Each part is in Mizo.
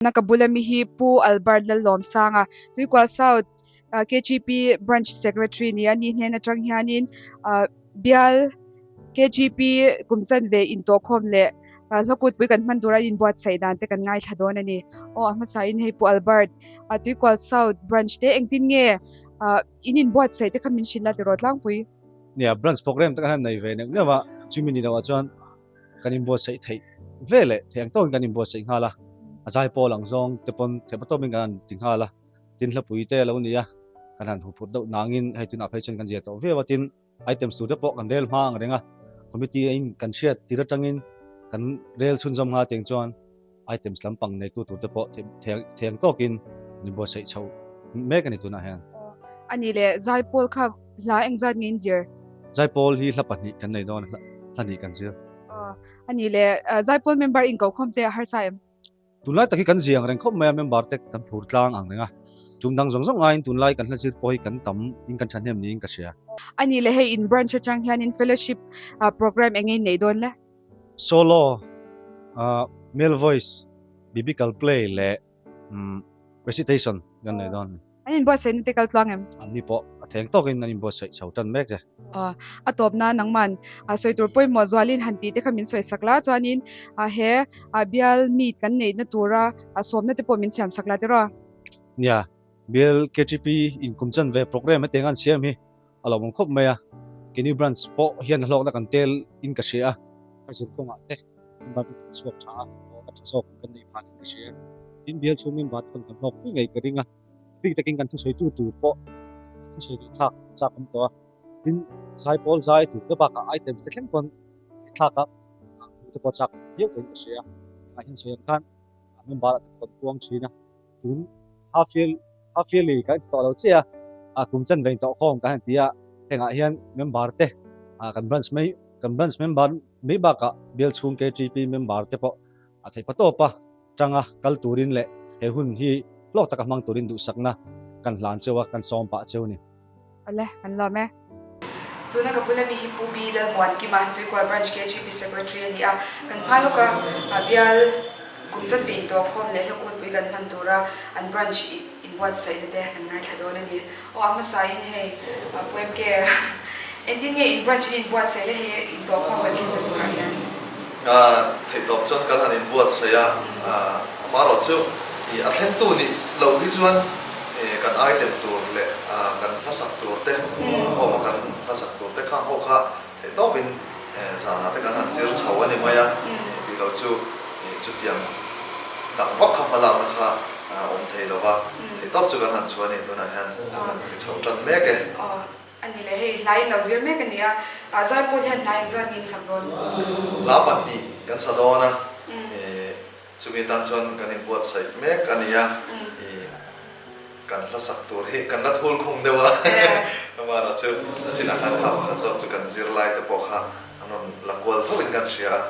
Na ka bula mi hi Pu Albert Lallawmsanga, Tuikual South KGP Branch Secretary nia ni hnen atang hianin bial KGP kum chanve intawhkhawm leh hlawkutpui kan hman tura inbuatsaih dan te kan ngaithla dawn a ni. Aw a hmasa in hei Pu Albert Tuikual South Branch te engtin nge in inbuatsaih te kha min hrilh la tiraw tlangpui? Nia branch program te kan han nei ve neuh neuh a, chumi ni loah chuan kan inbuatsaih theih ve leh theih ang tawkin kan inbuatsaih nghal a, a zai pawl ang zawng te pawn theih patawmin kan han ti nghal a, tin hlapui te a lo ni a, kan han huphurh deuh nangin hei tunah phei chuan kan zia tawh viau a, tin items tur te pawh kan rel hma ang reng a, committee a in kan hriat tir atangin kan rel chhunzawm nghal teng chuan items lampang neitu tur te pawh theih ang tawkin an inbuatsaih chho mek a ni tunah hian. A nih leh Zaipawl kha hla engzat nge in zir? Zaipawl hi hla pahnih kan nei dawn a, hla hnih kan zir. A nih leh Zaipawl member inkohkhawm te a harsa em? Tunlai tak hi kan ziang reng khawp mai a, member te kan phur tlang ang reng a, chung dang zawng zawng aiin tunlai kan hla zir pawh hi kan tam in kan thahnem niin ka hria. A nih leh hei in branch atang hianin fellowship program eng nge in nei dawn le? Solo, male voice, biblical play leh recitation kan nei dawn a ni. An inbuatsaih na te kal tluang em? An ni pawh a theng tawkin an inbuatsaih chho tan mek e. A tawpna nangman sawi tur pawimawh zualin han tih te kha min sawi sak la, chuanin he bial meet kan neihna tura sawmna te pawh min siam sak la tiraw? Nia, bial KTP inkum chanve programme hetiang an siam hi a lo awm khawp mai a, keini branch pawh hian hlawkna kan tel in ka hria a, ka zir kawngah te member te thawh chhuak tha a, hlawkna tha zawk kan neih phah in ka hria. Tin, bial chhung member te pawn kan hlawk pui ngei ka ring a, bik takin kan thusawitu tur pawh a thusawi ngaihthlak kan chak awm tawh a, tin, zai pawl zai tur te bakah items te thleng pawn ngaihthlak a, hmuh te pawh chak awm viau tawhin ka hria. Hengah hian sawi ang khan member ah te pawh kan puang thin a, tun half year half yearly kan ti tawh lo chiah a, kum chanve in tawh khawm kan han ti a, hengah hian member te ah kan branch mai kan branch member mai bakah bial chhung KTP member te pawh a theih pa tawp a tanga kal turin leh he hun hi hlawk taka hmang turin duhsakna kan hlan cheu a kan sawm pah cheu a ni. Awle, kan lawm e. Tuna ka bula mi hi Pu B. Lalmuankima, Tuikual Branch KGP Secretary a ni a. Kan hma lawka bial kum chanve intawhkhawm leh hlakutpui kan hman tura an branch inbuatsaihna te kan ngaithla dawn a ni. Aw, a hmasain hei Pu MK, engtin nge in branch in inbuatsaih le hei intawhkhawm kan thlenna turah hian? Theihtawp chuan kan han inbuatsaih a, amaherawhchu a thlengtu nih loh hi chuan kan item tur leh kan hlasak tur te, khawma kan hlasak tur te khang ho kha theih tawpin zanah te kan han zir chho a ni mai a, tih loh chu chutiang dang vak kha hmalakna kha a awm thei lo va, theih tawp chu kan han chhuah a ni, tunah hian kan ti chho tan mek e. A ni le, hei hla in lo zir mek a ni a, Zaipawl hian hla engzat nge in sak dawn? Hla pahnih kan sa dawn a, Chumi atan chuan kan inbuatsaih mek a ni a, i kan hlasak tur hi kan la thul khung deuh a, amaherawh chu chinah khan kha pakhat zawk chu kan zirlai te pawh kha an rawn la kual tho in kan hria a,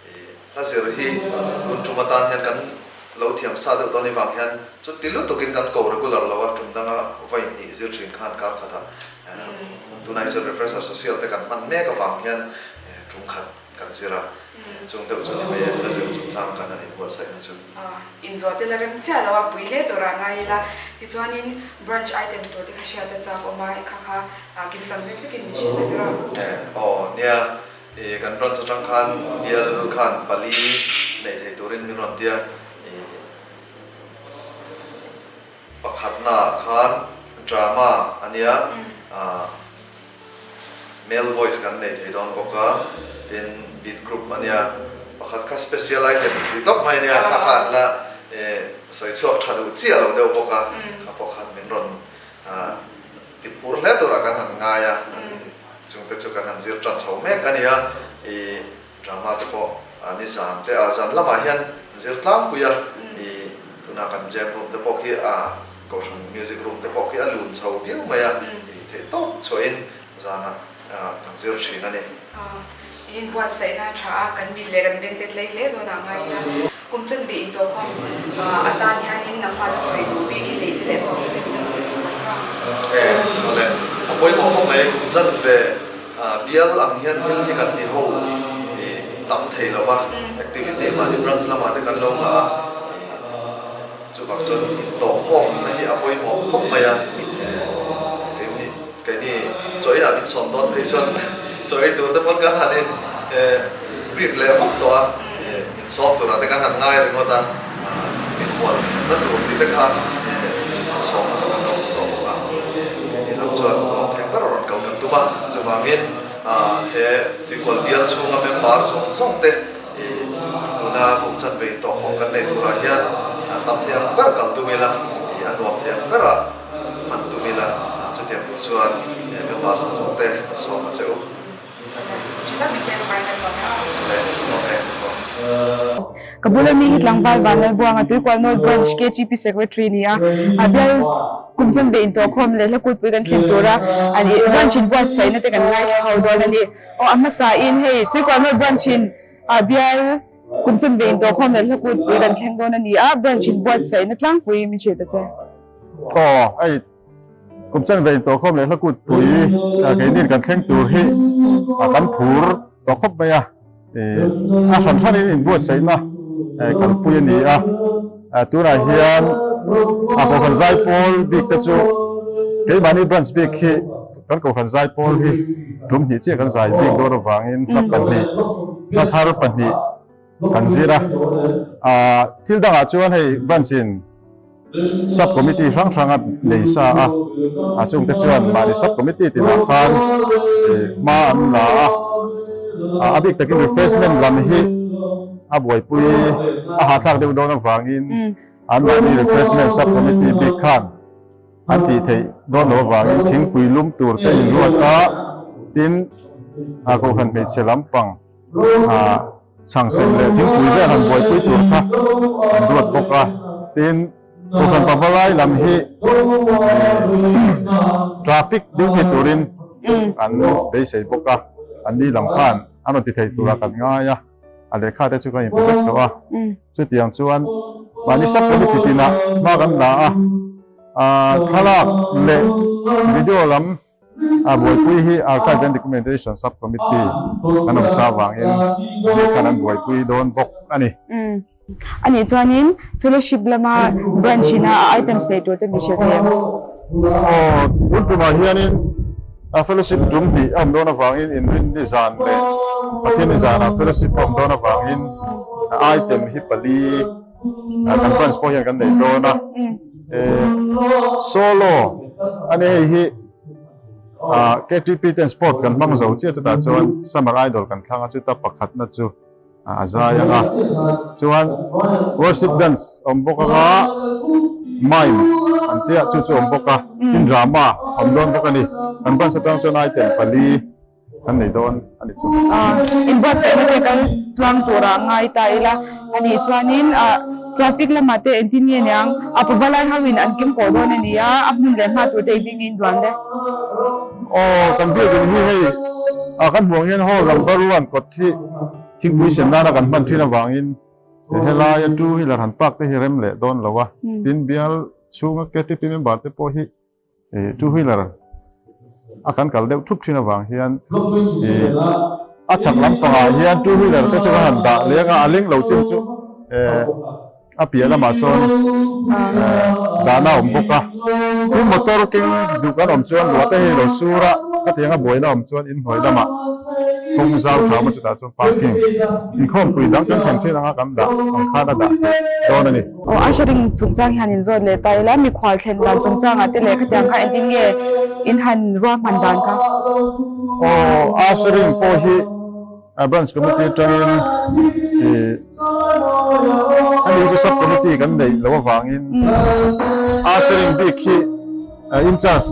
i hla zir hi tun tum atan hian kan lo thiam sa deuh dawn avang hian chuti lutukin kan ko regular lo a, tum danga vaihnih zir thin khan kar khatah tunah hi chuan refresher social te kan hman mek avang hian tum khat Kan zir a, chung deuh chu ni mai e, ka zir chungchang kan han inbuatsaihna chu. Inzawh tel a rem chiah lo a, pui hle turah ngai ila, tichuanin branch items tur te kha hriat a chak awm a, kha kha kimchang hlek hlekin min hrilh leh tir a. Aw nia, i kan branch atang khan bial khan pali neih thei turin min rawn tia, i pakhatnaah khan drama a nia, Male voice kan nei thei dawn bawk a, tin beat group a nia, pakhat kha special item ti tawp mai a nia, kha kha an la sawi chhuak tha duh chiah lo deuh bawk a, kha pawh khan min rawn ti phur hle turah kan han ngai a, chungte chu kan han zir tan chho mek a nia, i Drama te pawh ni zan te a zan lamah hian zir tlangpui a, i tuna kan jam room te pawh khi a kohhran music room te pawh khi a lun chho viau mai a, i theih tawp chhuahin zanah kan zir thin a ni. I inbuatsaihna a tha a, kan mit leh kan beng te tlei hle dawn ah ngai ila, kum chanve intawhkhawm atan hianin nangmahna sawi duh bik i neih te leh sawmna te min han sawi sak tak a. E, awle, a pawimawh khawp mai, kum chanve Bial ang hian thil hi kan ti ho i tam thei lo va, activity mahni branch lamah te kan lo nghah a, i. Chuvang chuan intawhkhawmna hi a pawimawh khawp mai a, keini keini chaw eiah min sawm dawn phei chuan chaw ei tur te pawn kan han in brief leh vak tawh a, min sawm turah te kan han ngai ringawt a, min hual thatna tur tih te kha sawmna kha kan lo hmu tawh bawk a, keini lam chuan lawm theng ber rawn kal kan tum a, chuvangin he Tuikual bial chhunga member zawng zawng te Tuna kum chanve intawhkhawm kan neih turah hian tam thei ang ber kal tum ila, a nuam thei ang bera hman tum ila, chutiang tur chuan member zawng zawng te a sawm a che u. Ka bula mi hi tlangval Vanlalbuanga Tuikual North Branch KGP Secretary ni a, a bial kum chanve intawhkhawm leh hla kutpui kan thlen tura an branch inbuatsaihna te kan ngaithla ho dawn a ni. Aw a hmasa in hei Tuikual North Branch in ah bial kum chanve in tawhkhawm leh hla kut pui kan thleng dawn a ni a, branch in buatsaihna tlangpui min hrilh ta che. Aw hei kum chanve in tawhkhawm leh hla kut pui keini kan thleng tur hi kan phur tawh khawp mai a, a hran hran in inbuatsaihna kalpui a ni a, tunah hian a kohhran zaipawl bik te chu keimahni branch bik hi Kan Kohhran zaipawl hi tum hnih chiah kan zai bik dawn avangin hla pahnih, hla thar pahnih kan zir a. Aaa thil dangah chuan hei branch in sub committee hrang hrang a nei sa a, a chungte chuan mahni sub committee tinah khan hma an la a, a bik takin refreshment lam hi a buaipui a hahthlak deuh dawn avangin an mahni refreshment sub committee bik khan An tih theih dawn loh avangin thingpui lum tur te in ruat a, tin a kohhran hmeichhe lampang a chhangsen leh thingpui vel han buaipui tur kha an ruat bawk a, tin kohhran pavalai lam hi traffic duty turin an beisei bawk a, anni lam khan an rawn ti thei turah kan ngai a. A lehkha te chu kan inpe vek tawh a, chutiang chuan mahni sap committee tinah hma kan la a, thlalak leh video lam a buaipui hi Archive and Documentation Sub Committee an awm sa avangin lehkhan an buaipui dawn bawk a ni. A nih chuanin fellowship lama branch ina a items nei tur te min hrilh thei em? Aw, tun tumah hianin a fellowship tum hnih a awm dawn avangin inrinni zan leh Pathianni zanah fellowship a awm dawn avangin item hi pali kan branch pawh hian kan nei dawn a. Solo a ni hei hi KTP ten sport kan hmang zo chiah chutah chuan summer idol kan thlang a chuta pakhatna chu a zai ang a chuan worship dance awm bawk anga mime an tia chu chu awm bawk a tin drama awm dawn bawk a ni kan branch atang chuan item pali kan nei dawn a ni chu. Inbuatsaihna te kal tluang turah ngai ta ila a nih chuanin ah traffic lamah te engtin nge niang a pavalai ho in an keng kawh dawn a ni a a hmun leh hma tur te engtin nge induan le. Aw kan biakin hi hei ah kan hmuh ang hian hall number one kawt hi thingpui sem nana kan hman thin avangin helaia two wheeler han park te hi rem leh dawn lo a, tin bial chhunga KTP member te pawh hi two wheeler a kan kal deuh thup thin avang hian a chhak lampangah hian two wheeler te chu ka han dah leng a, a leng lo chin chu A piah lamah sawn dahna a awm bawk a, tin motor keng duh kan awm chuan ruah te hei lo sur a, ka tiang a buaina awm chuan inhnuai lamah kawng zau tha awm a chutah chuan parking inkhawmpui dang kan thlen thin anga kan dah ang khan a dah theih dawn a ni. Aw a hre ring chungchang hian in zawt leh ta ila mikhual thlen dan chungchangah te leh khatiang kha engtin nge in han ruahman dan kha? Aw a hre ring pawh hi Branch Committee atangin ih hemi chu Sub Committee kan neih loh avangin a sharing bik hi in charge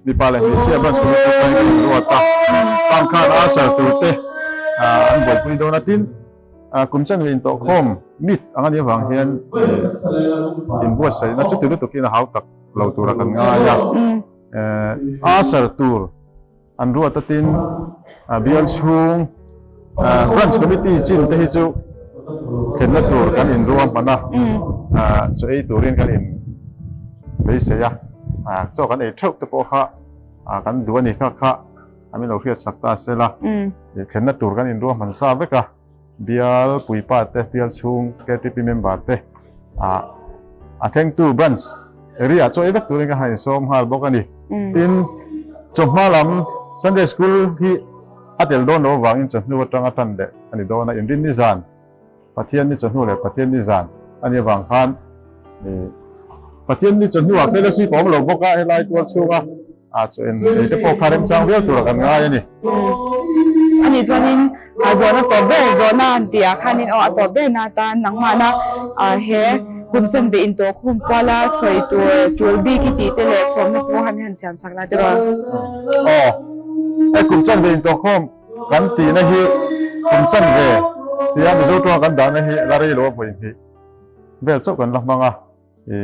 mipa leh hmeichhia Branch Committee atangin kan inruat a, khang khan a share tur te an buaipui dawn a, tin kum chanve intawhkhawm meet ang a nih avang hian inbuatsaihna chuti lutukin a hau tak lo tura kan ngai a, a share tur. An ruat a tin bial chhung branch committee chin te hi chu thlenna tur kan in ruam hman a, chaw ei turin kan in beisei a, chaw kan ei theuh te pawh kha kan duh a ni kha kha a min lo hriat sak ta se la, thlenna tur kan in ruam hman sa vek a, bial puipa te bial chhung KTP member te. A thlengtu branch area chaw ei vek turin ka han insawm nghal bawk a ni. Tin, chawhma lam Sunday School hi a tel dawn loh avangin chawhnu atanga tan leh a ni dawn a, inrinni zan, Pathianni chawhnu leh Pathianni zan a nih avang khan Pathianni chawhnuah fellowship a awm lo bawk a, helai tual chhunga a chaw en ei te pawh kha remchang viau tura kan ngai a ni. Ani chuanin a zawhna tawp ber zawhna an tih ah khanin aw a tawp ber na atan nangmahna he kum chanve intawh khum kuala sawi tur tul bik i tih te leh sawmna pawh han han siam sak la tiraw? Aw, hei kum chanve intawh khawm kan tihna hi kum chanve tia Mizo tawnga kan dahna hi la rei lo a vawi hnih vel chauh kan la hmang a. I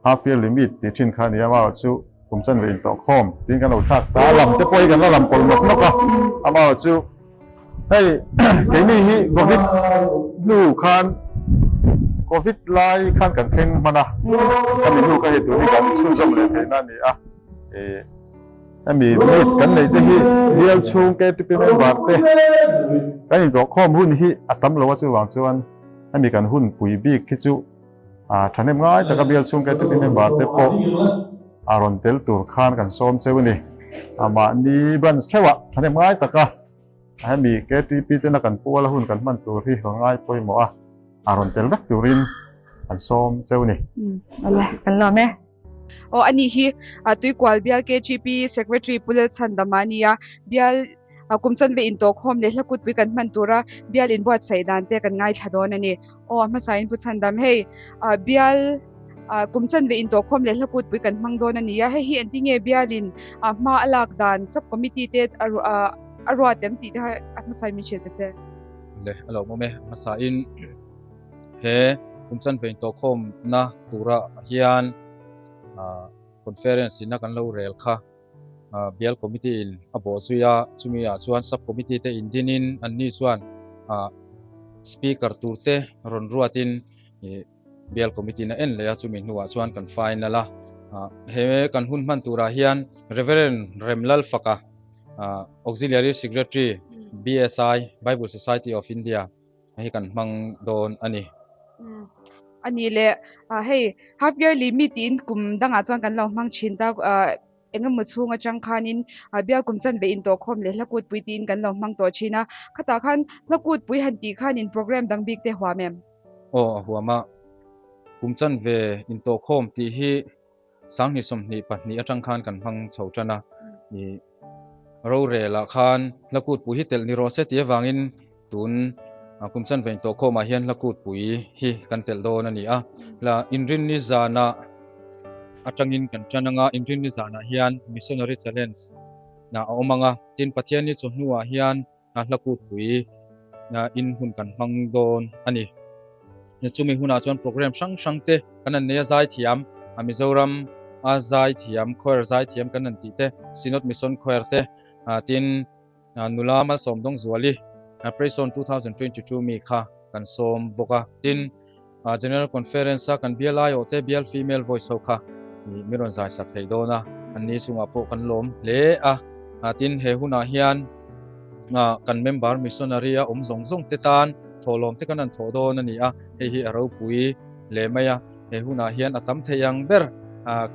half year limit tih thin kha a ni a, amaherawh chu kum chanve intawh khawm tiin kan lo thlak ta a, lam te pawh hi kan la lam pawlh nawk nawk a, amaherawh chu hei keini hi covid hnu khan covid lai khan kan thleng hman a, khami hnu kha hei tun hi kan chhunzawm leh theihna a ni a, i hemi meet kan neih te hi bial chhung KTP member te kan intawh khawm hun hi a tam lo a, chuvang chuan hemi kan hun pui bik hi chu. A thahnem ngai taka bial chhung KTP member te pawh a rawn tel tur khan kan sawm cheu a ni. Mahni branch theuhah thahnem ngai taka hemi KTP tena kan puala hun kan hman tur hi rawn ngai pawimawh a, a rawn tel vek turin kan sawm cheu a ni. Awle, kan lawm e. Aw ani hi Tuikual bial KGP Secretary Pu Lalchhandama a ni a, bial kum chanve intawhkhawm leh hla kutpui kan hman tura bial inbuatsaih dan te kan ngaithla dawn a ni. Aw a hmasain Pu Chhandam hei bial kum chanve intawhkhawm leh hla kutpui kan hmang dawn a ni a, hei hi engtinge bialin hma a lak dan sub committee te a ruat em tih te kha a hmasain min hrilh ta che. Le a lo awm e, hmasain He kum chanve intawhkhawmna turah hian conference ina kan lo rel kha bial committee in a bawh zui a, chumi ah chuan sub committee te indinin anni chuan speaker tur te rawn ruatin bial committee in a en leh a, chumi hnuah chuan kan final a. He kan hun hman turah hian Reverend Remlalfaka Auxiliary Secretary BSI, Bible Society of India, hei kan hmang dawn a ni. A ni le, hei half yearly meet tiin kum dangah chuan kan lo hmang thin ta, engemaw chhung atang khanin bial kum chanve intawhkhawm leh hla kutpui tiin kan lo hmang tawh thin a, khatah khan hla kutpui han tih khanin program dang bik te huam em? Aw a huam a, kum chanve intawhkhawm tih hi Sanghnih 22 atang khan kan hmang chho tan a, ih rorelah khan hla kutpui hi telh ni rawh se tih avangin tun kum chanve intawh khawmah hian hla kutpui hi kan telh dawn a ni a, la inrinni zanah atangin kan tan anga inrinni zanah hian missionary challenge a awm ang a, tin Pathianni chawhnuah hian a hla kutpui in hun kan hmang dawn a ni. Chumi hunah chuan program hrang hrang te kan han nei a, zaithiam a Mizoram a zaithiam choir zaithiam kan han tih te Synod Mission Choir te tin nula Malsawm Dawngzuali Praise-on 2022 mi kha kan sawm bawk a, tin General Conference a kan bial aiawh te bial female voice ho kha min rawn zai sak thei dawn a, anni chungah pawh kan lawm hle a. Tin, he hunah hian kan member missionary a awm zawng zawng te tan thawhlawm te kan han thawh dawn a ni a, hei hi a ropui hle mai a. He hunah hian a tam thei ang ber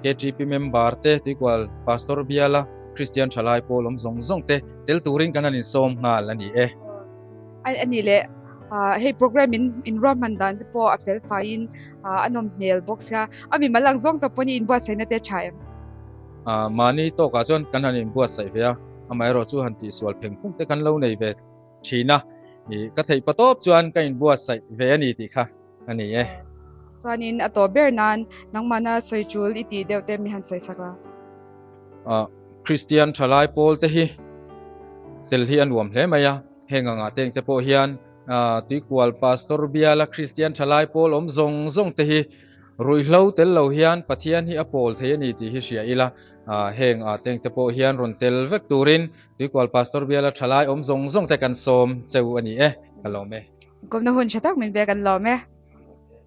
KTP member te tuikual Pastor biala Kristian thalai pawl awm zawng zawng te tel turin kan han insawm nghal a ni e. A ni leh hei program in in ruahman dan te pawh a fel faiin a nawm hmel bawk sia a mimal ang zawng tawh pawh ni inbuatsaihna te a tha em? Mahni tawkah chuan kan han inbuatsaih ve a, amaherawh chu han tihsual pheng phung te kan lo nei ve thin a, ka theih pa tawp chuan ka inbuatsaih ve a ni tih kha a ni e. Chuanin a tawp ber nan nangmahna sawi tul i tih deuh te mi han sawi sak la. Kristian thalai pawl te hi tel hi a nuam hle mai a, heng angah te engte pawh hian Tuikual Pastor biala Kristian thalai pawl awm zawng zawng te hi ruihhlo tel lo hian Pathian hi a pawl thei a ni tih hi hria ila, heng ah te engte pawh hian rawn tel vek turin Tuikual Pastor biala thalai awm zawng zawng te kan sawm cheu a ni e, ka lawm e. Kawmna hun tha tak min ve kan lawm e.